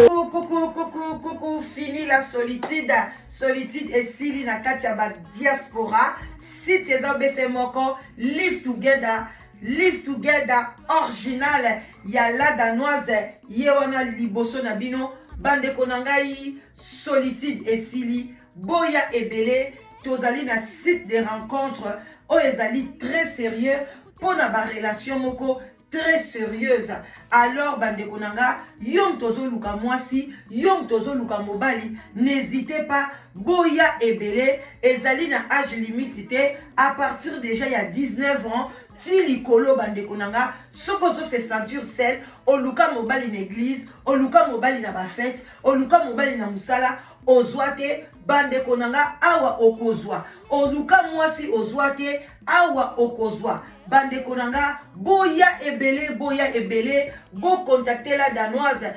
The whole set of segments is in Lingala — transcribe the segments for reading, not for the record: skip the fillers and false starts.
Coucou, coucou, coucou, fini la solitude. Solitude esili na kati ya ba diaspora. Site eza bese moko, live together. Live together original ya la danoise ye wana liboso na bino bandeko na ngai solitude esili boya ebele tozali na site de rencontre oyo ezali très sérieux mpo na barelation moko très sérieuse alors bandeko na nga yo moto ozoluka mwasi yo moto ozoluka mobali n'hésitez pas boya ebele ezali na age limite te à partir déjà ya 19 ans ti likolo bandeko na nga soki ozo se sentir seul oluka mobali na église oluka mobali na bafete oluka mobali na mosala ozwa te bandeko na nga awa okozwa oluka mwasi ozwa te awa okozwa bandeko na nga boya ebele boya ebele bocontacte la danoise.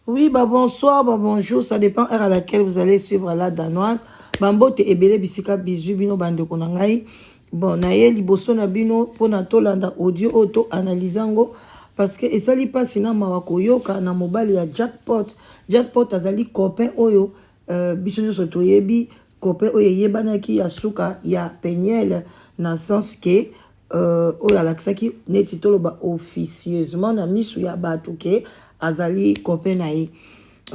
Oui, bah bonsoir, bah bonjour, ça dépend heure à laquelle vous allez suivre la danoise. Bambote ebele bisika bizwi bino bandeko na ngai. Bon, na ye liboso na bino pona tolanda audio oyo to analyse yango parce que esali mpasi na mawa koyoka na mobali ya Jackpot. Jackpot azali copain oyo biso nyonso toyebi, copain oyo eyebanaki ya suka ya Peniel na sens ke oyo alakisaki neti toloba officieusement na misu ya bato ke azali copain na ye.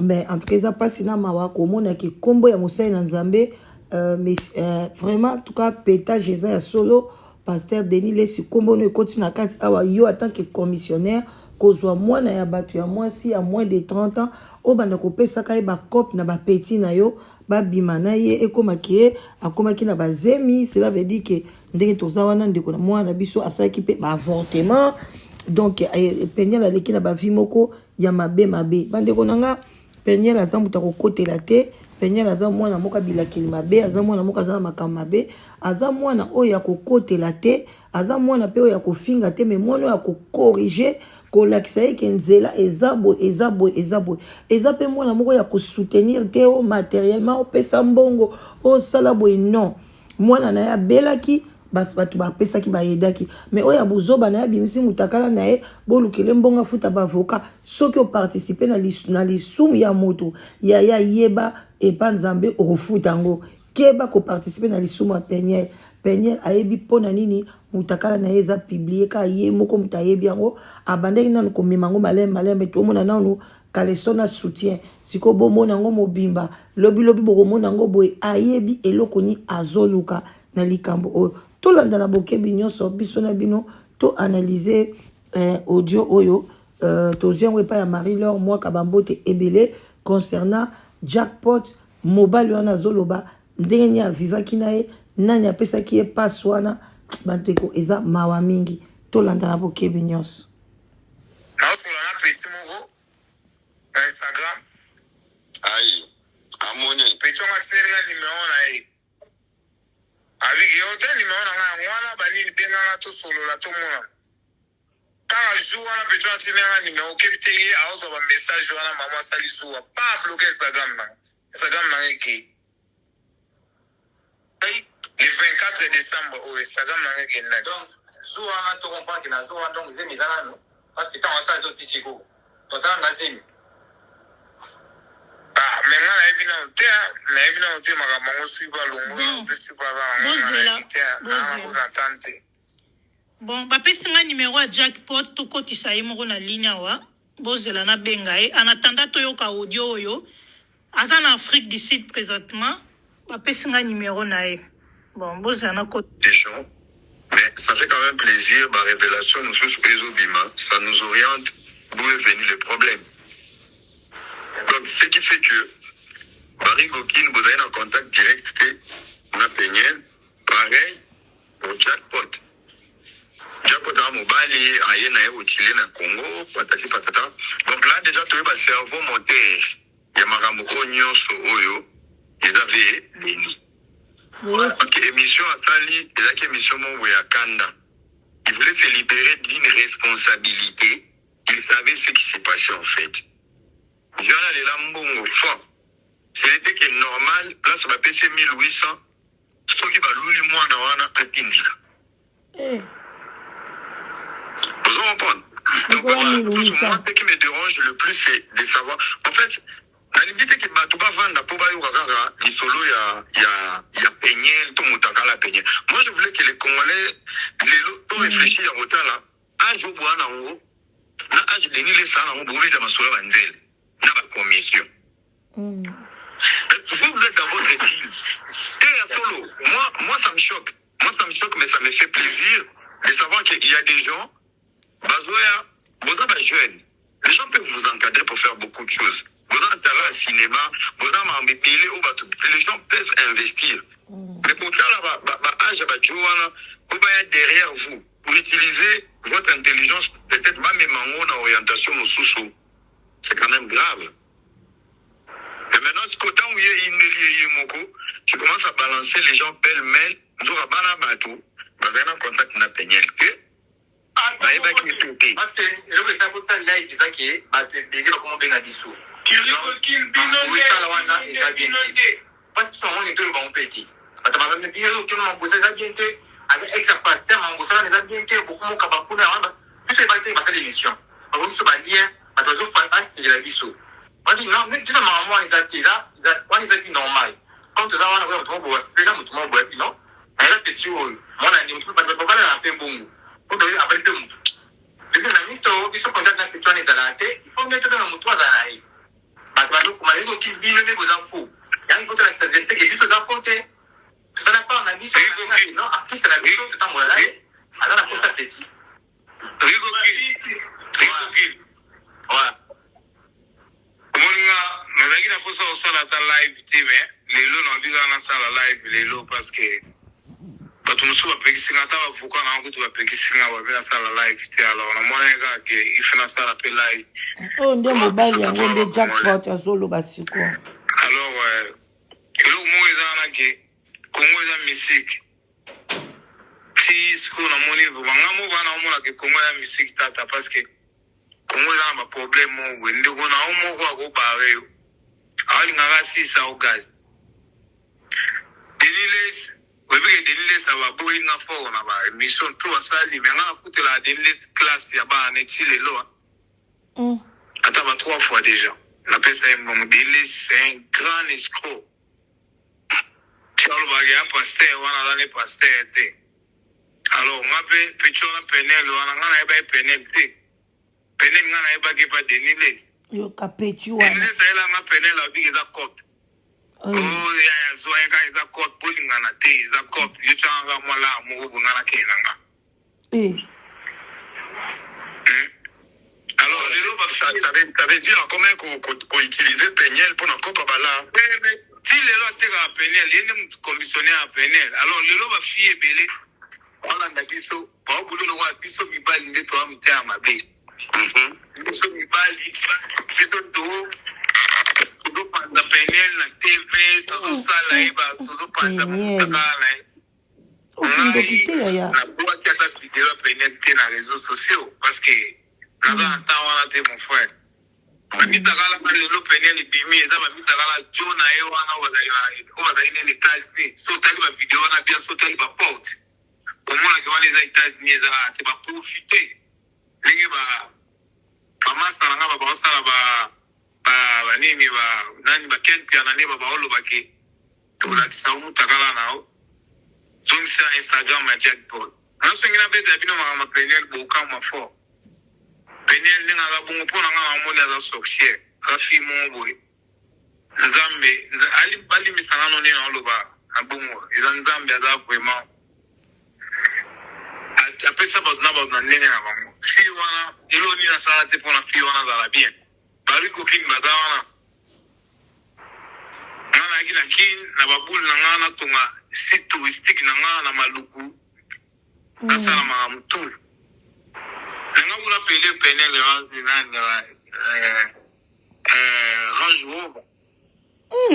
Mais en tout cas eza mpasi na mawa komona ke nkombo ya mosali na Nzambe, mais, vraiment, en tout cas pétage eza ya solo. Pasteur Denis Lesi, nkombo no ekoti na kati awa. Yo en tant que commissionnaire, kozwa mwana ya bato ya mwasi ya moins de 30 ans, oyo banda kopesaka ye bacope na bapeti na yo, babima na ye, ekomaki ye akomaki na bazemi. Cela veut dire ke ndenge toza wana, ndeko na mwana na biso asalaki mpe baavortement. Donc Peniel aleki na bavie moko ya mabe mabe. Bandeko na nga, Peniel aza moto akokotela te. Peniel aza mwana moko abilakeli mabe, aza mwana moko aza na makambo mabe, aza mwana oyo ya kokotela te, aza mwana mpe oyo ya kofinga te, mais mwana oyo ya kocorriger, kolakisa ye ke nzela eza boye, eza boye, eza boye. Eza mpe mwana moko ya kosoutenir te o matériellement, opesa mbongo, osala boye, non. Mwana na ye abelaki, bato bapesaki, bayedaki, mais oyo ya bozoba na ye, abimisi motakala na ye, bolukele mbongo afuta baavocat. Soki oparticipe na lisumu ya moto, yaya, yeba epa Nzambe okofuta yango. Keba koparticipe na lisumu ya Peniel. Peniel ayebi mpo na nini motakala na ye eza publié. Kaka ye moko moto ayebi yango. Abandaki nanu komema yango malembe malembe, tomona nanu caleçon na soutien. Sikoyo bomona yango mobimba, lobilobi bokomona yango boye. Ayebi eloko nini azoluka na likambo oyo. Tolanda na bokebi nyonso, biso na bino toanalyse audio oyo tozwi yango epai ya Marie Laure Mwaka. Bambote ebele. Concernant Jackpot, mobali wana azoloba ndenge nini avivaki na ye, nani apesaki ye passe wana. Bandeko, eza mawa mingi. Tolanda na bokebi nyonso. Naosola na pesi moko na Instagram. Ayi amoni. Petit yango atieli nga nimero na ye, abiki yo te nimero na ngai yango wana banini, benganga tosolola tomona. Kaka jour wana petit wana atindi nga nimero, okebi te ye aozwa bamessage wana. Mama asali zuwa pa bloquer Instagram na nga. Instagram na nga ekei le 24 décembre oyo. Instagram na nga ekendaki. Donc zuwa wana, to comprendre ke na zuwa wana, donc zemi eza nanu, parce que ntango asala ezo ti sikoyo tozala na zemi. Ah, mais nga nayebi nano te, nayebi nano te makambo yango. Soki balongola mpe soki baza nango, nayebi te, nanga kozala tane te. Bon, bapesi ngai numero ya Jackpot, tokotisa ye moko na ligne awa. Bozela nabenga ye. En attendant toyoka audio oyo. Aza na Afrique du Sud présentement. Bapesi ngai numero na ye. Bon, bozela na des gens, mais ça fait quand même plaisir. Ba révélation mosusu oyo ezobima, ça nous oriente d'où est venu le problème. Donc ce qui fait que Barry Gokin, bozali na contact direct te na Peniel. Pareil pour Jackpot. Jackpot aza mobali aye na ye otile na Congo, patati patata. Donc là déjà toyeba cerveau moteur ya makambo oyo nyonso oyo eza ve Denis, parce que émission asali ezalaki émission moko boye ya kanda. Il voulait se libérer d'une responsabilité. Il savait ce qui s'est passé en fait. Vieux wana alela mbongo fort. C'était que normal place bapesi ye 1800 soki baluli mwana wana atindika. Eh. Vous comprendre? Donc voilà, moi ce qui me dérange le plus c'est de savoir en fait nalingi te ke bato bavanda mpo bayoka kaka lisolo ya, ya, ya peniel to motakala peniel. Moi je voulais que les Congolais lelo to réfléchir ya kotala age oyo boa nango na age Denis Lesa nango bokobeta masolo ya banzele na ba commission. Vous, vous êtes dans votre team. Te ya solo, moi, moi ça me choque. Moi ça me choque mais ça me fait plaisir de savoir qu'il y a des gens bazoya boza ba jeune. Les gens peuvent vous encadrer pour faire beaucoup de choses. Boza na talent ya cinéma, boza makambo ebele oyo bato les gens peuvent investir. Mais kotala ba, ba, ba age ya ba djo wana po baya derrière vous pour utiliser votre intelligence peut-être bamema yango na orientation mosusu, c'est quand même grave. Et maintenant, sikoyo ntango ye eyindeli ye ye moko, tu commences à balancer les gens pêle-mêle, nzoka bana bato bazali na contact na Peniel te, bayebaki ye mpe te. Parce que eloko esala kotisa live eza ke bato ebele bakoma obenga biso osala wana eza bien te parce que biso bango nde toloba bango mpe te bato babame bino okende mambosa eza bien te aza ex ya pasteur mambosa wana eza bien te bokomoka bakuna wana biso ebaki te basala émission bango biso balien bato bazobasilela biso badi non biso makambo wana eza te eza wana eza ki normal comme toza wana koya moto moko boye asepela moto moko boye bino eza petit oyo mwana nde moto bato babalana mpe bongo po abali mpe motu depuis na mito biso contact na petit wana ezalaka te il faut nde totala motu azala na ye bato bazokoma yo oki bino nde boza faux yango il faut tolakisa verité ke biso toza faux te tosala part na biso non artiste na biso totambola na ye aza na posa petit. Rigo Gil, Rigo Gil. Ouais. Omoni nga nazalaki na mposa kosala ata live te mais lelo naobi kaka nasala live lelo parce que bato mosusu bapekisi nga ata bavoka na nga kutu bapekisi nga babe nasala live te alors namonaki kaka ke ife nasala mpe live. Oyo nde mobali yango nde jackpot azoloba sikoyo. Alors euh, eloko moko eza wana ke Congo eza mystique ti sikoyo namoni vraiment nga moko wana omona ke Congo eza mystique tata parce que Congo eza na ba problème moko boye ndeko na yo moko akobare yo alingaka asilisa yo gaz. Denis Les oyebi ke Denis Les ababoyi nga fort na ba émission tout asali mais nga nafutelaka Denis Les classe ya bana neti lelo ata ba trois fois déjà napesa ye mbongo. Denis Les c'est un grand escroc. Ti alobaka ya pasteur wana aza ne pasteur te. Alors nga pe petit wana Peniel wana nga nayeba ye Peniel te. Peniel nga nayebaki epa Denis Les. Yoka petit wana. Denis Les ayela nga Peniel alobi eza cope. Oh. Oh yaya zwa ye kaka eza cope bolingana te eza cope yo tyaka nga mwa laa moko boye nga nakende na nga. Eh. Alors lelo ba ça, ça, veut, ça veut dire comment ko, ko, ko utiliser Peniel pour na kopa bala. Eh, mais ti lelo atekaka Peniel ye nde moto commissionnaire ya Peniel. Alors lelo ba fille ebele balanda biso baobulu lokola biso mibali nde toa mitema mabe. Biso mibali biso to tozopanza Peniel na TV tozosala ye tozopanza Peniel. motakala na ye. Okindoki te yaya. Nabwaki ata video ya Peniel te na réseaux sociaux parce que naza na temps wana te mon frère. Bamitakala nga lelo Peniel ebimi eza bamitakala jo na ye wana oyo bazali nene États-Unis. So otali ba video wana bien, so otali ba porte omonaki wana eza États-Unis eza te ba profite ndenge ba bamasta na nga ba baosala ba ba banini ba nani ba Ken Piana nde ba baoloba ke tolakisa yo mutakala na yo zongisa Instagram ya Jack Paul. Nasongi nabetela bino makambo ya Peniel bokamwa fort. Peniel ndenge aza bongo mpo na nga namoni aza sorcière, aza fille moko boye. Nzambe balimbisa nga no nde naoloba na bongo eza Nzambe aza vraiment apesa bato na bato na ndenge na bango. Fille wana eloko nini asala te mpo na fille wana azala bien. Ba Rico King baza wana. Nga nayaki na Kin na ba boule na nga natonga site touristique na nga na Maluku nasala makambo tout. Na nga kuna pele penel nani Range Rover.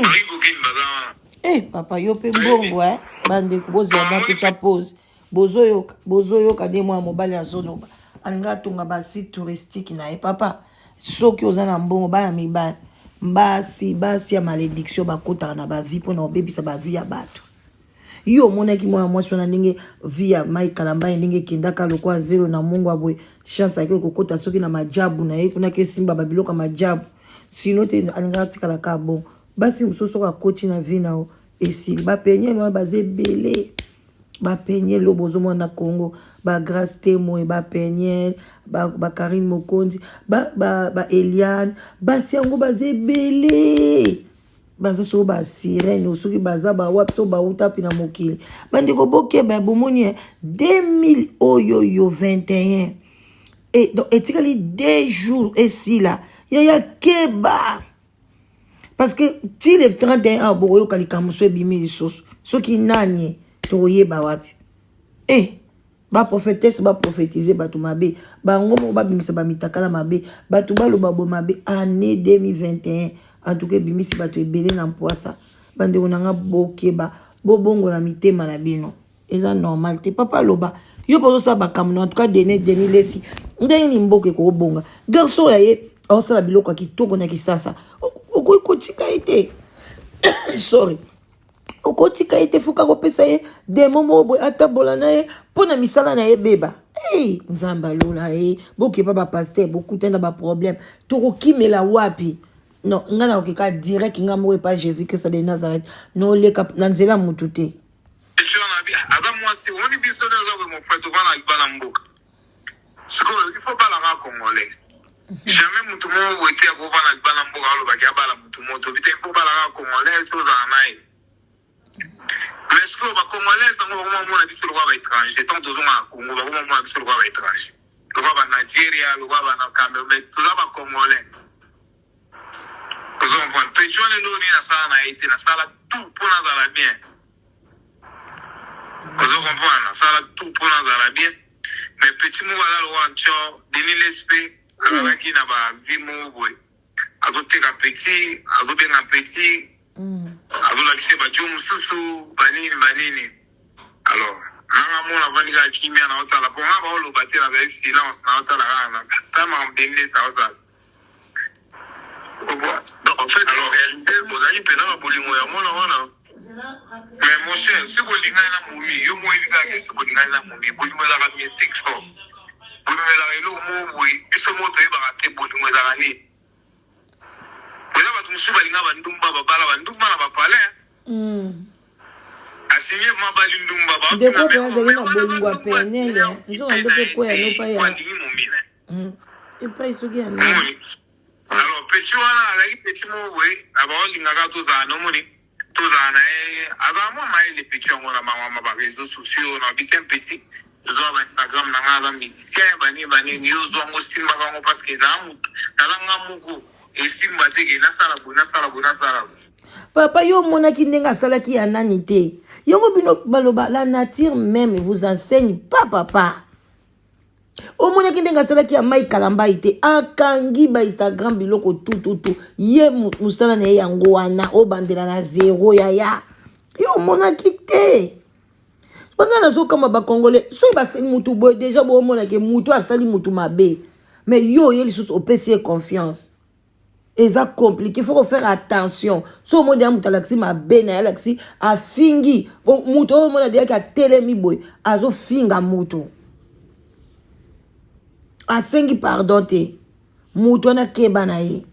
Ba Rico King baza wana. Eh papa yo pe mbongo eh bandeko bozela na kotya pause bozoyoka bozoyoka nde mwana mobali azoloba. Alingi atonga ba site touristique na ye. Papa, soki oza na mbongo, bana mibali, basi, basi ya malediction bakotaka na ba vie pona kobebisa ba vie ya bato. Yo omonaki mwana mwasi wana ndenge vie ya Mike Kalambay ndenge ekendaka lokola zelo na mungwa boye, chance ake kokota soki na majabu na ye kuna ke simba ba biloko ya majabu. Sinon te alingaka atikala kaka bongo. Basi mosusu soki akoti na vie na yo esili. Ba peniel wana baza ebele. Ba peniel oyo bozomona na Congo, ba Grace Temoe, ba peniel, ba, ba Karine Mokonzi, ba, ba, ba Eliane, basi yango baza ebele. Baza soki ba sirene, soki baza ba wapi, soki bauta wapi na mokili. Bandeko bokeba, bomoni 2000 oyo yo 21. Et donc etikali 2 jours esila. Yaya keba. Parce que ti le 31 awa bokoyoka likambo so ebimi lisusu. Soki nani tokoyeba wapi? Eh, ba prophétesse ba prophétiser bato mabe, bango moko babimisa ba mitakala mabe, bato baloba bo mabe année 2021 en tout cas ebimisi bato ebele na mpwasa. Bandeko na nga bokeba, bobongola mitema na bino. Eza normal te papa aloba yo mpo ozosala makambo na en tout cas Denis Denis Lessi ndenge nini mboka ekobonga garçon ya ye aosala biloko ya kitoko na kisasa okoki kotika ye te sorry okotika ye te fuka kopesa ye demo moko boye atambola na ye mpo na misala na ye beba hey, nzambe alola ye bokepa bapaster bokutana na baproblème tokokimela wapi non ngai nakokeka direct ngai moko epa jésus christ de nazareth noleka na nzela motu te aza mwasi omoni biso nde oza boye mon frère tovanda na libanda mboka sikoyo il faut balaka congolais jamais mutu moko boye te akovanda libanda mboka alobaki abala mutu moko tobi te il faut balaka congolais so ozala na ye mais sikoyo bacongolais yango bakoma mona biso lokola baétranger ntango tozonga na congo bakoma mona biso lokola baétranger lokola banigeria lokola bana cameroun mais toza bacongolais ozo comprendre petit wana eloko nini nasala na ye te nasala tout mpo nazala bien ozo comprendre nasala tout mpo nazala bien mais petit moko aza lokola ncor denis lespe azalaki na bavie moko boye azoteka petit azobenga petit azolakisa bajo mosusu banini banini alors nanga mona avandi kaka kimia naotala mpo nga baoloba te nazali silence naotala kaka na ta makambo denis lespe aosala Donc, en fait, en réalité, bozali mpena na bolingo ya mwana wana. Mais mon cher, soki olingani na momi, yo moko oyebi kaka ke soki olingani na momi, bolingo ezalaka mystique fort. Bolingo ezalaka eloko moko boye, biso moko toyebaka te bolingo ezalaka nini. Eza bato mosusu balinga bandumba, babala bandumba na bapalin. Asinye ma bali ndumba, ndeko mpe azali na bolingo ya penele nzoka nde mpe kweya no pa ya alingi momi na Epai soki ya nani? Alors petit wana azalaki petit moko boye na baolingaka tozala nomoni tozala na ye azala mwa mayele petit yango na mawama ba réseaux sociaux na bitin petit ozwa ba Instagram na nga aza musicien banini banini yo ozwa yango osimbaka yango parce que naza nga moko esimba te ke nasala boye nasala boye nasala boye. Papa yo omonaki ndenge asalaki ya nani te yango bino baloba la nature meme vous enseigne pas papa omonaki ndenge asalaki ya mai kalambai te akangi ba instagram biloko tututu ye mosala na ye yango wana obandela na zero yaya yo omonaki te banga nazokama bacongolais soki basali mutu boye deja boomonake mutu asali mutu mabe mais yo oye lisusu opesi ye confiance eza compliqué faut faire attention so omoni deya moto alakisi mabe na ye alakisi afingi moto oyo omona deyaki atelemi boye azofinga moto asengi pardon te moto wana keba na ye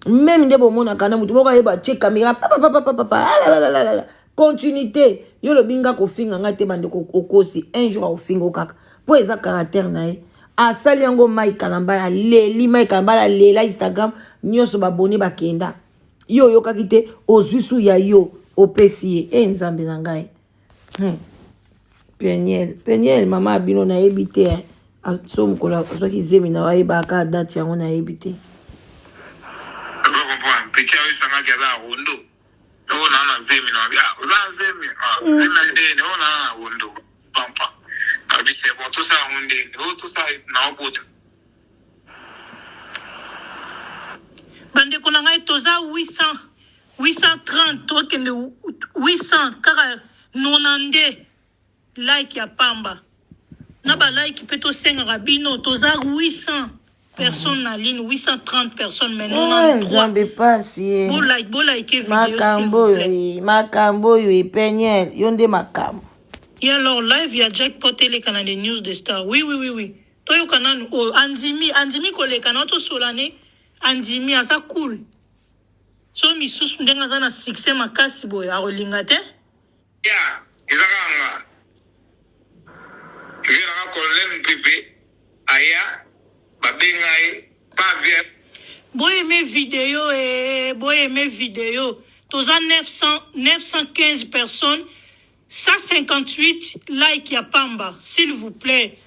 meme nde bomonaka na moto moko ayeba atie kamera papapapapapa alalalala continuité yo olobi nga kofinga nga te bandeko okosi un jour akofinga kaka mpo eza caractère na ye asali yango mai kalamba aleli mai kalamba alela instagram nyonso babone bakenda yo oyokaki te ozwi su ya yo opesi ye e nzambe na ngai Peniel Peniel mama ya bino nayebi te eh. So mokolo azwaki zemi na ayebaka kaka date yango nayebi te. Petit oyo esangaki aza rondo oyo naa na zemi na ah oza na zemi ah mm. zemi ya ndeni oyo naa na rondo pampa abi c'est bon tosala yango ndeni oyo tosala na obota bandeko na ngai toza 800 830 tokende 800 kaka 92 like ya pamba. Na ba like pe tosengaka bino toza 800 personnes na ligne 830 personnes mais 93 nzambe pasi ye bo like bo like video makambo oyo eh, makambo oyo epeniel yo nde makambo ye alors live ya jackpot eleka na les news de star oui oui oui oui toyoka nanu oyo andimi andimi koleka na tosola ne andimi aza cool so misusu ndenge aza na succès makasi boye akolinga te Ya eza kaka nga vieux na nga colonel mupepe aya ba benga ye pa vieux. Bo aime video eeh bo aime video toza 900 915 personnes 158 like ya pamba s'il vous plait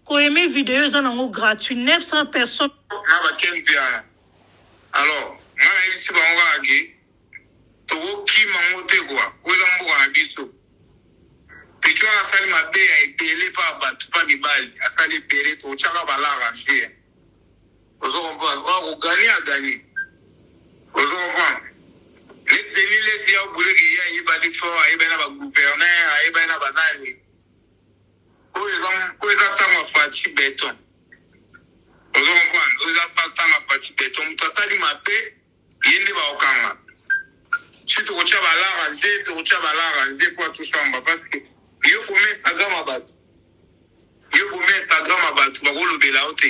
ko aime video eza nango gratuit 900 personnes. Na ba ken mpiana alors nga nayebisi bango kaka ke Toko kima ngo te quoi po eza mboka na biso. Petit wana asali mabe ya ebele pa batu pa mibali asali ebele toko tiaka ba lar en jeu. Ozo comprendre? Oyo ako gagner a gagner. Ozo comprendre? Neti Denis Lessi ya obuleke ye ayebani fort ayebani na ba gouverneur ayebani na ba nani. Oyo eza oyo eza tango ya Fatshi beton. Ozo comprendre? Oyo eza tango ya Fatshi beton. Mutu asali mabe Ye nde bakokanga. Si tokotia ba lara nze, tokotia ba lara nze po atusamba parce que yo bomi Instagram ya bato. Yo bomi Instagram ya bato bakolobela yo te.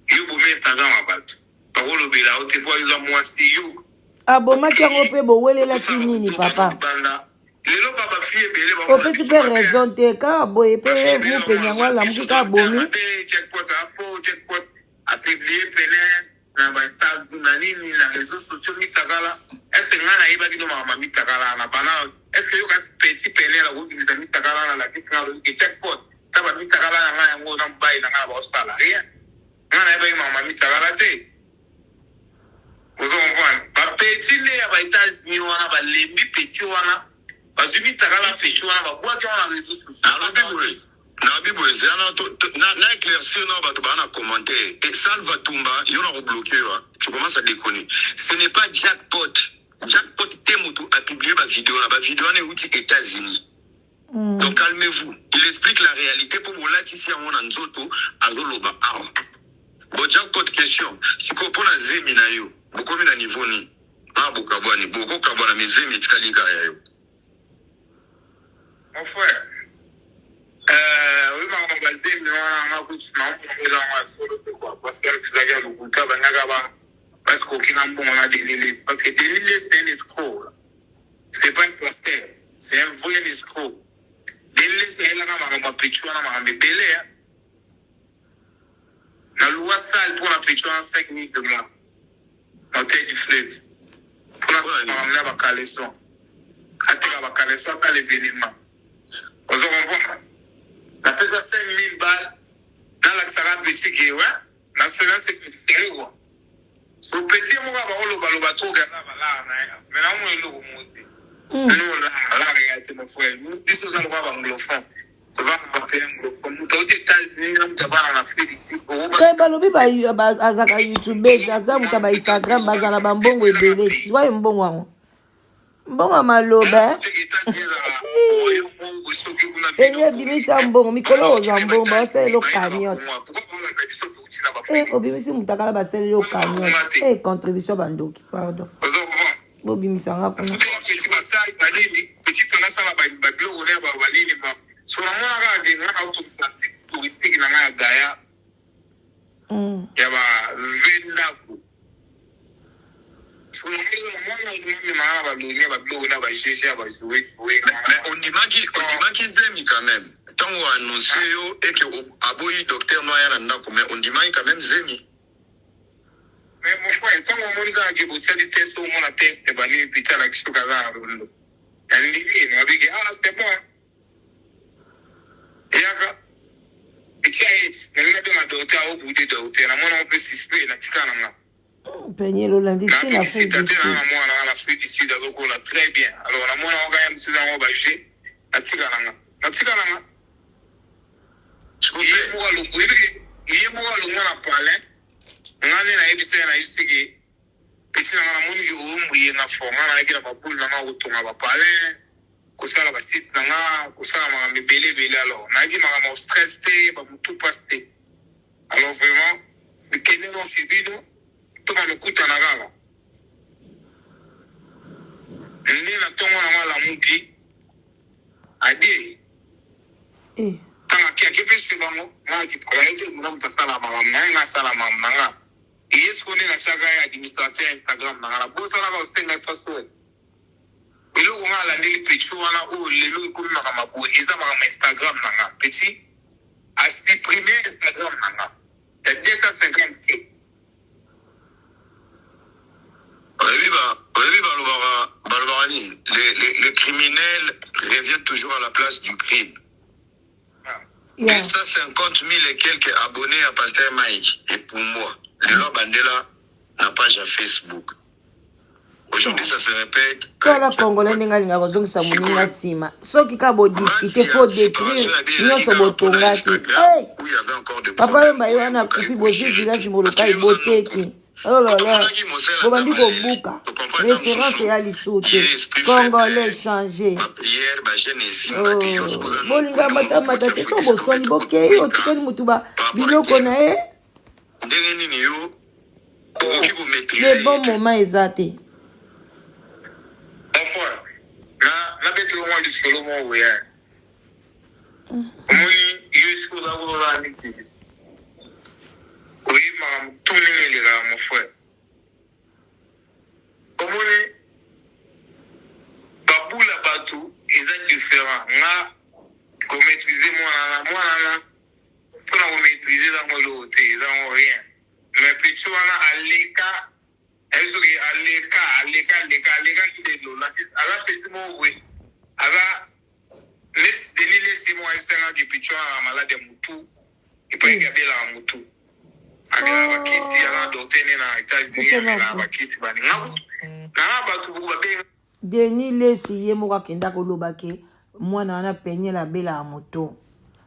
Yo bomi Instagram ya bato bakolobela yo te po oza mwasi yo. Abomaki yango mpe bowelelaki nini papa? Lelo ba ba fille ebele ba opesi mpe raison te kaka boye mpe mupeni yango alamuki kaka bomi. Jackpot afo jackpot a publier pene na ba insta na nini na réseaux sociaux mitakala est ce que nga nayebaki no makambo ya mitakala na bana est ce que yoka petit pene na kobimisa mitakala na lakisi nga alobi ke jackpot ta ba mitakala na nga yango na mobali na nga na baosala rien nga nayebaki makambo ya mitakala te ozo comprendre ba petit nde ya ba États-Unis wana balembi petit wana bazwi mitakala petit wana babwaki yango na réseaux sociaux. Nalobi boye nalobi boye zela na to na, na éclaircir na bato baa na commentaire et Salva Tumba yo na kobloquer yo hein. Tu commences à déconner, ce n'est pas jackpot jackpot te mutu a publier ba video na ba video wana euti États-Unis. Donc calmez-vous, il explique la réalité po bolatisi yango na nzoto azoloba awa. Bon jackpot question sikoyo pona zemi na yo bokomi na niveau nini? Ah bokabwani boko kabwana mais zemi etikali kaka ya yo. Mon frère, euh, oyo makambo ya bazemi wana nga kutu naomona ngo eza yango ya solo te quoi parce que ezalaki ya lokuta bangaka ba parce que okinga mbongo na Denis Lessie parce que Denis Lessie c'est un escroc là. C'est pas un pasteur, c'est un vrai escroc. Denis Lessie ayelaka makambo ya pechu wana makambo ebele hein. Na loua salle mpo na pechu wana 5000 dollars na hotel du fleuve mpo na sala makambo na ba caleçon ateka ba caleçon asala evenement ozo comprendre napesa 5000 balles nalakisaka petit ke ouais nasepeli quoi so petit ye moko abakolobaloba trop gaza balara na ye mais naomona eloko moko te no lara lara ya te mon frère biso oza lokola baanglophone Te balobi azalaka youtubese aza moto ya ba instagram bazala ba mbongo ebele wayo mbongo yango mbongo ya maloba enye ebimisa mbongo mikolo ozwa mbongo baosalela yo cagnotte eh, obimisi motakala basaleli yo cagnotte eh, contribution bandoki pardon bobimisa nga kuna petit basali banini petit fana asala babiloko na ba banini ma so namona kaka ke nga naotongisa site touristique na nga ya gaya ya ba ve ndako so namoni mwana omemaka na baloni ya babiloko na ba gg ya bajoue joue. Mais ondimaki ondimaki zemi quand même ntango annonce yo eke aboyi docteur no aya na ndako mais ondimaki quand même zemi. Mais mon frère, ntango omoni kaka ke bosali test, omona test banini pita alakisi soki aza na rondo. Nandimi nabi ke ah c'est bon. Yaka etia eti nalingi nabenga docteur aobude docteur namona ngo mpe suspect natika na nga. Peniel olandi ti na Afrique du Sud. Na mwana nga na Afrique du Sud azokola très bien. Alors namona ngo kaka mosusu yango ba jeu natika na nga. Natika na nga. Ye moko alongwa ye moko alongwa na palin nga nde nayebisa ye nayebisi ke petit na nga namoni ke oyombuye nga fort nga nayaki na baboule na nga kotonga bapalin. Kosala ba site na nga, kosala makambo ebele ebele alors nayaki makambo ya stress te, ba mutu pasi te. Alors vraiment kende no chez bino tobanda okutana kaka. Nde na tongo nango alamuki adie Eh. Ntango ake ake mpe chez bango nga akipaka ye te, mona moto asala makambo na ye, nga asala makambo na nga. Ye sikoyo nde natiaka ye administrateur ya Instagram na nga, nabosanaka kosenga ye password. Eloko nga alandeli pecho wana oyo lelo ekomi makambo ya boye eza makambo ya Instagram na nga petit a supprime Instagram na nga ya 250 k. Oyebi ba oyebi balobaka balobaka nini le, le, le criminel revient toujours à la place du crime. Yeah. 250 000 et quelques abonnés à Pasteur Mike et pour moi lelo abandela na page ya Facebook. Aujourd'hui, ça se répète. Tala congolais ndenge alingaka kozongisa moninga nsima soki kaka bodiscute faut détruire nyonso botongaki hey! Papa wemba ye wana akufi bozwi village molokai boteki oh là là bobandi kobuka référence eya lisusu te congolais change oh, bolinga matamata te so boswani bokei otikeli motu biloko na ye ndenge nini yo okoki ko maîtriser le bon moment eza te. Mon frère, na nabetela mwa lisolo moko boye. Omoni yo esika oza kozala neti oyebi makambo tu ndenge elekaka mon frère. Omoni babula bato eza différent nga ko maîtriser mwana na mwana na mpona ko maîtriser eza ngo eloko te eza ngo rien mais petit wana aleka ayebi soki aleka aleka aleka aleka ndelo aza petit moko boye aza nesi denis lesi moko ayebisanga ke petit wana aza malade ya mutu epai ke abelaka mutu amelaka bakisi aza na docteur ne na États-Unis amelaka bakisi bani nga kutu nanga bato babenga Denis Lessi ye moko akenda koloba ke mwana wana Peniel abelaka moto.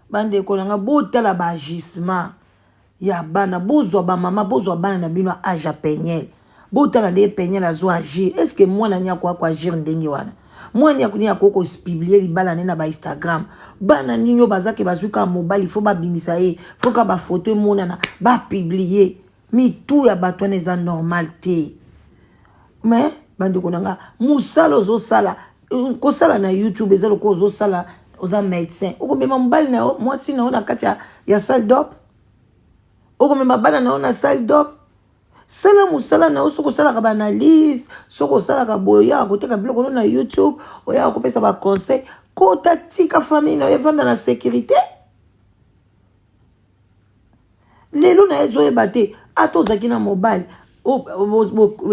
Bandeko na nga botala ba agissement ya bana, bozwa ba mama, bozwa bana na bino ya age ya Peniel. Botala ndenge Peniel azo agir. Est-ce que mwana ni akoka ko agir ndenge wana? Mwana ni akoki ko publier libala ne na ba Instagram? Bana nini oyo baza ke bazwi kaka mobali faut babimisa ye, faut kaka ba photo emonana, ba publier. Mitu ya bato wana eza normal te. Mais bandeko na nga, mosala ozosala, kosala na YouTube eza lokola ozosala oza médecin. Okomema mobali na yo, mwasi na yo na kati ya, ya salle d'op. Okomema bana na yo na salle d'op. Sala mosala na yo soki osalaka ba analyse, soki osalaka boye, oyaka koteka biloko no na YouTube, oyaka kopesa ba conseil, kota tika famille na yo evanda na sécurité. Lelo na ezoyeba te ata ozalaki na mobali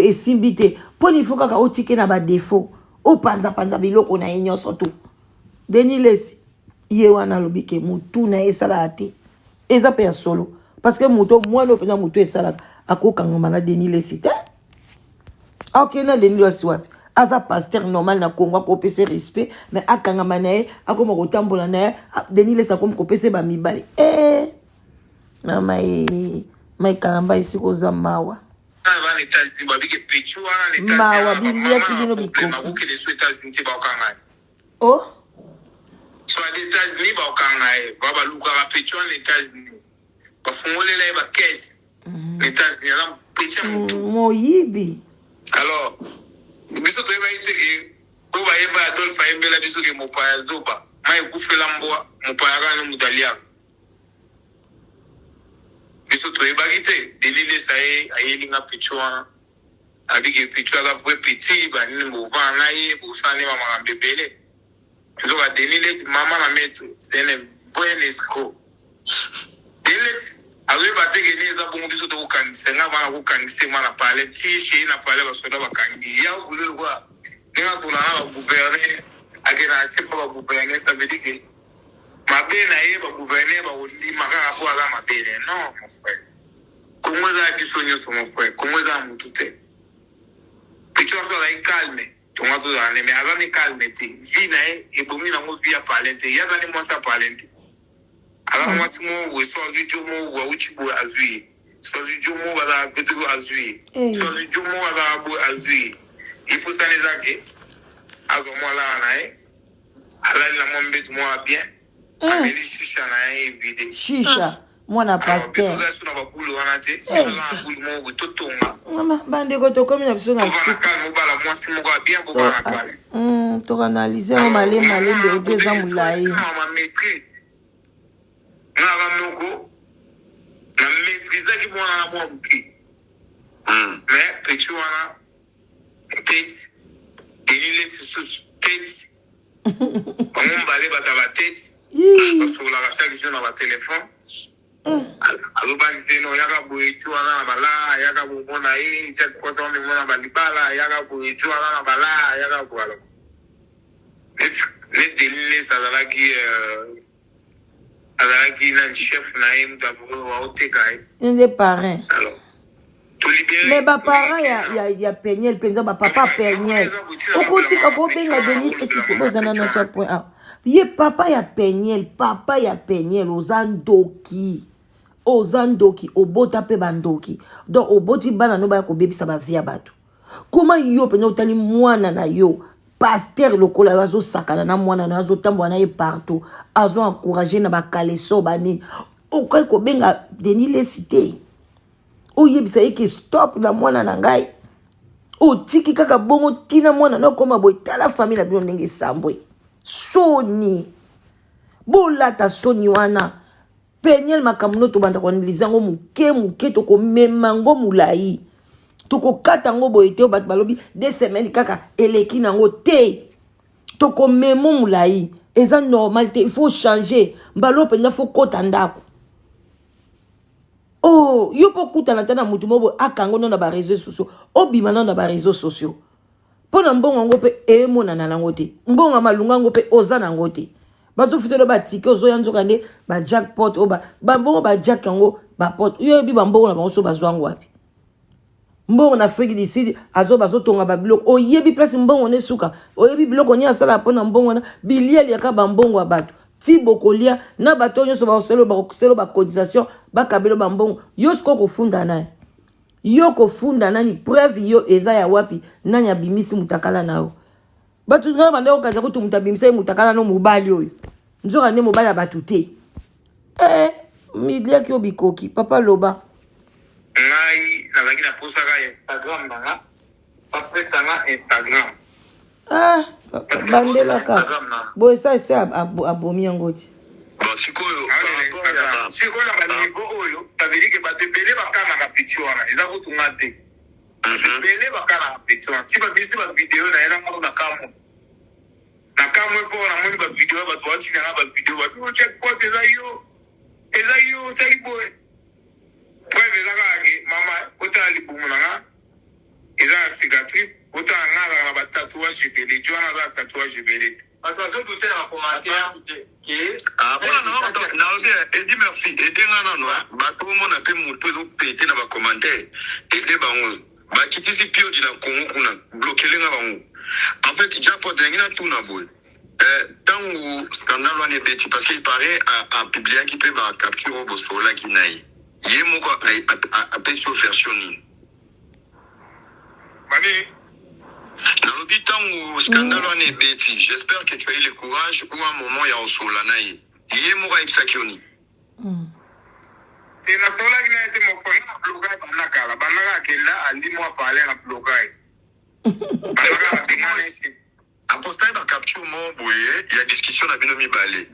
esimbi te mpo nini fo kaka otike na badefaut opanzapanza biloko na ye nyonso tu. Denis Lessi ye wana alobi ke motu na ye esalaka te, eza mpe ya solo parce que moto mwana oyo mpenza motu esalaka akokangama na Denis Lessi te. Akokende na Denis Lessi wapi? Aza pasteur normal na Congo, akopesa respect mais akangama na ye, akoma kotambola na ye. Denis Lessi akomi kopesa ba mibali eh mama ye Mike Kalamba esika oza mawa mawa biliaki bino bikoki. Oh so ade États-Unis bakokanga ye va balukaka pecho wana États-Unis bafungolela ye bakese na États-Unis aza pecho ya motu moyibi. Alors biso toyebaki te ke po bayemba Adolphe ayembela biso ke mopaya zoba mai ekufela mbwa mopaya kaka nde moto aliaka biso toyebaki te. Denis Lessi aye ayeli nga pecho wana abike pecho aza vrai petit banini bovanda na ye bosala nde bamakambo ebele. Nzoka Denis Lessi mama na maître c'est un bon escroc. Denis Lessi azoyeba te ke nini eza bongo biso tokokangisa nga bana kokangisa ye mwana palais ti chez na palais basoda bakangi ya boulot lokola ndenge asola na bagouverneur akenda na se pa bagouverneur ça veut dire que mabe na ye bagouverneur bakondima kaka po aza mabe ne non mon frère. Congo eza ya biso nyonso mon frère, Congo eza ya mutu te. Pecho aso azali calme tonga tozala ne mais aza ne calme te vie na ye ebongi nango vie ya palais te ye aza ne mwasi ya palais te aza mwasi moko boye so azwi jo moko boye awuti boye azwi ye so azwi jo moko bazalaka petoko azwi ye so azwi jo moko azalaka boye azwi ye ye posana eza ke azwa mwa laa na ye. Alali na mwa mbetu mwa ya bien, ameli shisha na ye evide. Shisha mwana Alors biso pasteur. toza so na babulu wana te, biso toza na bulu moko boye totonga. Mama bandeko tokomi na biso na Tovanda suka. calme, obala mwasi moko ya bien, bovanda calme. Tokanalize yango malembe malembe oyo eza molai. Ma maîtrise nga aza noko na maîtrisaki mwana na mwa moke, mais petit wana tete Denis Lessie susu tete bango mibale bato ya batete basololaka chaque jour na batelefone. Alobaki te no yaka boye ti wana na bala yaka bomona ye jackpot omemona balibala yaka boye ti wana na bala yaka boye. Alors ne Denis Lessie azalaki azalaki nani chef na ye, moto aoteka ye. Ye nde parrain. Alors tolibere Mais baparent ya Peniel mpenza, bapapa Peniel, okotika kobenga Denis esike bozana na tia point a ye papa ya Peniel. Papa ya Peniel, oza ndoki, oza ndoki, obota mpe bandoki. Donc oboti bana no baya kobebisa bavie ya bato. Koma yo mpenza otali mwana na yo, pasteur lokola yo azosakana na mwana na yo, azotambola na ye partout, azo encourage na bakaleso banini. Okoki kobenga Denis Lessie te, oyebisa ye ke stop na mwana na ngai? Otiki kaka bongo ntina mwana na okoma boye. Tala famille na bino ndenge esambwe. Soni, bolata soni wana. Peniel, makambo no tobanda koanalyser yango moke moke, tokomema yango molai, tokokata yango boye te. Oyo bato balobi 2 semaines kaka eleki nango te, tokomema molai. Eza normal te, il faut changer. Mbala oyo mpenza faut kota ndako. Oh, yo mpo okutana ata na motu moko boye akango no na baréseaux sociaux, obima nano na baréseaux sociaux mpo na mbongo yango mpe emonana nango te. Mbongo ya malunga yango mpe oza nango te. Bazofutela batike, ozoya nzoka nde bajackpot oyo bambongo bajack yango bapot. Yo oyebi bambongo na bango so bazwa yango wapi? Mbongo na Afrique du Sud azo bazotonga babiloko, oyebi place mbongo na esuka? Oyebi biloko nini asalaka mpo na mbongo wana? Bilia liaka bambongo ya bato ti bokolia na bato nyonso bakoselo bakoselo bacotisation, bakabelo bambongo. Yo sikoyo kofunda nani? Yo kofunda nani? Preuve yo eza ya wapi? Nani abimisi mutakala na yo? Bato nga banda kokanisa kutu moto abimisa ye mutakala no mobali oyo, nzoka nde mobali ya bato te. Miliaki yo bikoki papa loba. Ngai nazalaki na posa kaka ya Instagram na nga, bapesa nga Instagram. Ah, bandelaka boye sa ese abomi yango ti. Bon, sikoyo sikoyo na baniveau oyo, ça veut dire que bato ebele bakanaka petit wana, eza kutu nga te. Ebele bakanaka petit wana ti babisi bavideo na ye na ngambo na kamwe na kamwe fort. Namoni bavideo ya bato baotinda nga bavideo, bato jackpot eza yo, eza yo osali boye. Preuve eza kaka ke mama otala libumu na nga eza na cicatrice, otala nga azalaka na batatouage ebele, jo wana aza na tatouage ebele te. Bato bazodouter na bacommentaire ke Mpona nalobi edi merci ede nga nano bato omona mpe motu ezopete na bacommentaire ede bango bakitisi piodi na Congo kuna blokele nga bango. En fait, jackpot ndenge natuna boye, ntango scandale wana ebeti, parce que il paraît apubliaki mpe bacapture oyo bosololaki na ye, ye moko apesi yo version nini? Banini? Nalobi ntango scandale wana ebeti, j'espère que tu as eu le courage ou un moment ya osolola na ye, ye moko ayebisaki yo nini? Te, nasololaki na ye te. Mofo nga na bloka ye banda kala, bandaka akenda andi mwa parler na bloka ye, bandaka na bengana esi. Aposta ye bacapture moko boye ya discussion na bino mibale.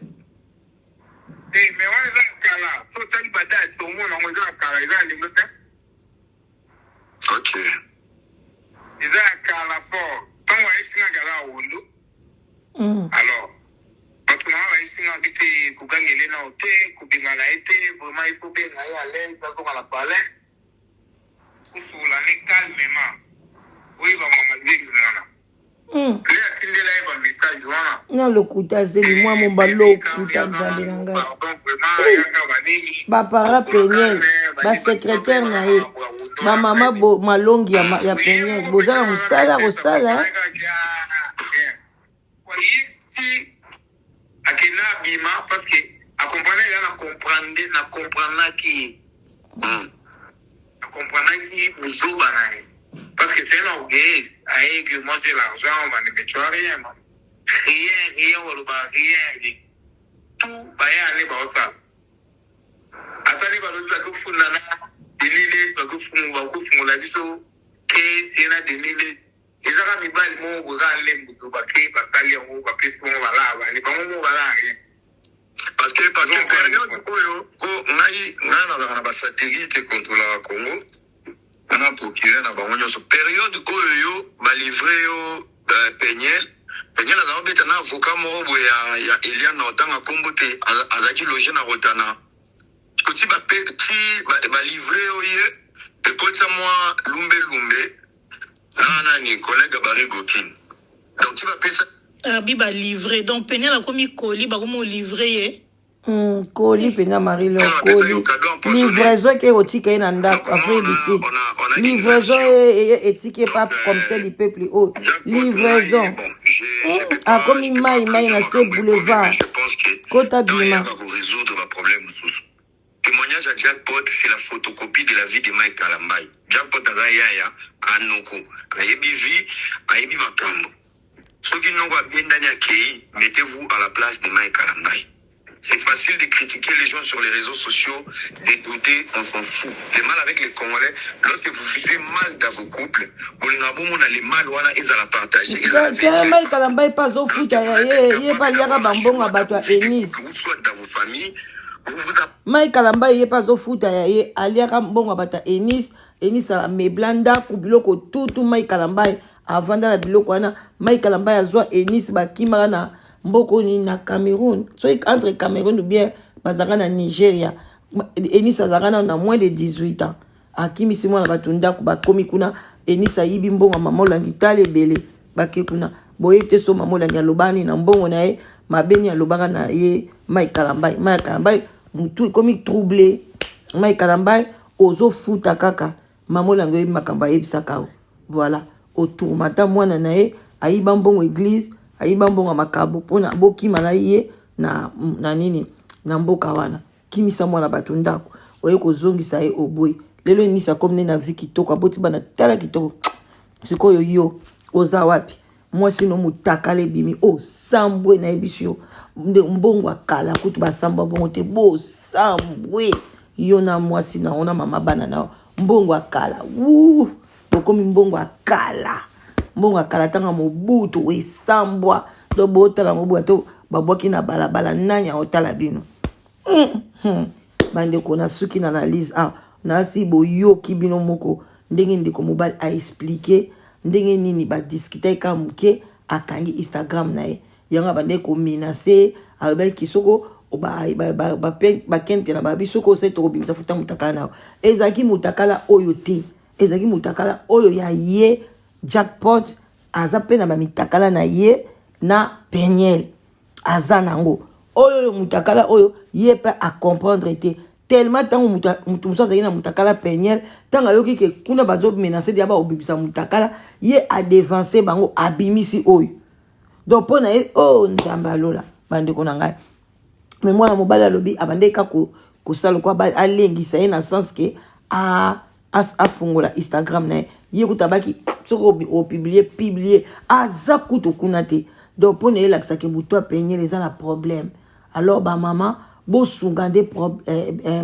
Te, mais wana eza ya kala. So otali badate, omona yango eza ya kala, eza ya lelo te. Eza ya kala fort. Ntango ayebisi nga aza rondo, alors bato na nga bayebisi nga bi te kogangele nao te, kobengana ye te. Vraiment, il faut benga ye à l'aise, azonga na palin, kosola ne calmement, oyeba mama zemi wana nde atindela ye bamessage wana. Na lokuta, zemi mwa moba lokuta. Nzambe na ngai! Pardon, vraiment, yaka banini. Bapara Peniel, basecrétaire na ye, bamama malongi ya Peniel, boza na mosala kosala. Ti akenda abima parce que acomprendre eza na comprendre, na comprendaki ye, na comprendaki buzoba na ye, parce que c'est un orgueil aye que moi j'ai l'argent, mais tu as rien, man. Rien, rien, baloba rien. Tout baya nde baosala. Ata nde balobi bakofunda na Denis Lessie, bakofungola biso case ye na Denis Lessie. Eza kaka mibali moko boye kaka nde moto bake basali yango bapesi bango balaa bani bango moko balaa rien. Parce que parce que période oyo po ngai ngai nazalaka na ba satellite econtrolaka Congo na procureur na bango nyonso période oyo yo ba livre yo euh, Peniel Peniel azalaka kobeta na avocat moko boye ya, ya Eliane na otanga kombo te azalaki loge na Rotana ti ba ti ba, ba livre yo ye ekotisa mwa lumbe lumbe na nani collègue Barry Gokin donc ti bapesa Abi ba livre donc peniel akomi colis bakomi o livre ye. Koli mpenza marie lor koli livraison eke kotika ye na ndako afrique du sud livraison etiki ye pa commissaire du peuple oyo livraison akomi mai mai na se boulevard kota bima. Témoignage ya Jackpot, c'est la photocopie de la vie de Mike Kalambay. Jackpot aza yaya anoko, ayebi vie, ayebi makambo. Soki noko abendani akei, mettez-vous à la place de Mike Kalambay. C'est facile de critiquer les gens sur les réseaux sociaux, de douter, on s'en fout. Le mal avec les Congolais, lorsque vous vivez mal dans vos couples, bolinga bomona le mal wana ezala partager, ezala Te Mike Kalambay mpe azofuta ya ye, ye mpe aliaka bambongo ya bato ya Eunice. Soit dans vos familles, Mike Kalambay ye mpe azofuta ya ye, aliaka mbongo ya bato ya Eunice. Eunice amebla ndako biloko tutu. Mike Kalambay avanda na biloko wana. Mike Kalambay azwa Eunice bakimaka na mboko nini na Cameroun, soki entre Cameroun ou bien bazalaka na Nigeria. Eunice azalaka nano na moins de 18 ans, akimisi mwana bato ndako, bakomi kuna. Eunice ayibi mbongo ya mama Olangi tala ebele, bake kuna boyebi te so mama Olangi alobani na mbongo na ye mabe nini alobaka na ye. Mike Kalambay, Mike Kalambay mutu ekomi trouble. Mike Kalambay ozofuta kaka mama Olangi, oyebi makambo ayebisaka yo. Voilà, otourmata mwana na ye, ayiba mbongo église, ayiba mbongo ya makabo mpona bokima na ye na, na nini na mboka wana. Kimisa mwana bato ndako, oye kozongisa ye oboyi. Lelo Enisi akomi nde na vie kitoko, aboti bana tala kitoko. Sikoyo yo oza wapi? Mwasi no motakala ebimi osambwe, nayebisi yo nde mbongo ya kala kutu basambwa bongo te. Bosambwe yo na mwasi na yo na mama bana na yo, mbongo ya kala wu bokomi mbongo ya kala, mbongo ya kala ntango Mobutu esambwa. Do botala yango boya to babwaki na balabala, nani aotala bino? Bandeko, nasuki na analyse awa. Nasi boyoki bino moko ndenge ndeko mobali aexpliquer ndenge nini badiskutaki kaka moke, akangi Instagram na ye. Yango abandaki komenacer, alobaki soko bakempe na babi, soki osali tokobimisa futa motakala na yo. Ezalaki motakala oyo te, ezalaki motakala oyo ya ye Jackpot. Aza mpe na bamitakala na ye na Peniel, aza nango oyo oyo motakala oyo ye mpe acomprendre te tellement ntango moto mosusu azalaki na motakala Peniel, ntango ayoki ke kuna bazomenacer dia bakobimisa motakala, ye adevance bango, abimisi oyo. Donc mpo na ye oyo oh, Nzambe alola. Bandeko na ngai, me mwana mobali alobi abandeki kaka kosala lokwa alengisa ye na sens ke afungola Instagram na ye. Ye kutu abaki soki opublie publie, aza kutu kuna te. Donc mpo na ye elakisaki motu ya Peniel eza na problème. Alors bamama bosunga nde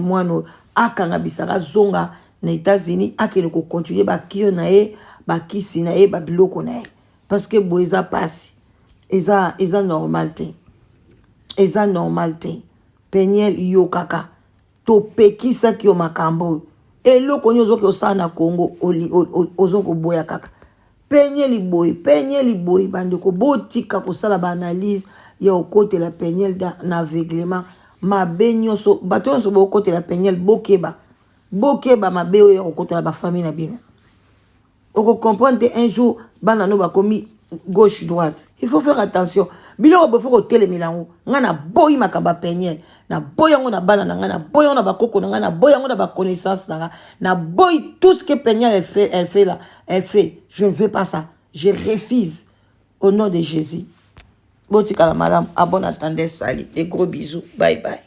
mwana oyo akanga bisaka, azonga na États-Unis, akende kocontinue bacure na ye, bakisi na ye, babiloko na ye, parce que boye eza pasi, eza normal te, eza normal te. Peniel, yokaka, topekisaki yo makambo oyo. Eloko nini ozoki osala na Congo, ozokoboya kaka Peniel boye, Peniel boye. Bandeko, botika kosala baanalyse ya okotela Peniel na aveuglement. Mabe nyonso, bato nyonso bokotela Peniel, bokeba, bokeba mabe oyo ya kokotela bafamille na bino. Okocomprendre te un jour bana no bakomi gauche droite. Il faut faire attention, biloko boye faut kotelemela yango. Ngai naboyi makambo ya Peniel, naboyi yango na bana na ngai, naboyi yango na bakoko na ngai, naboyi yango na baconnaissance na ngai, naboyi tout ce que Peniel elle fait, elle fait là, elle fait. Je ne veux pas ça, je refuse au nom de Jésus. Botikala malamu, à bon entendeur, sali des gros bisous, bye bye.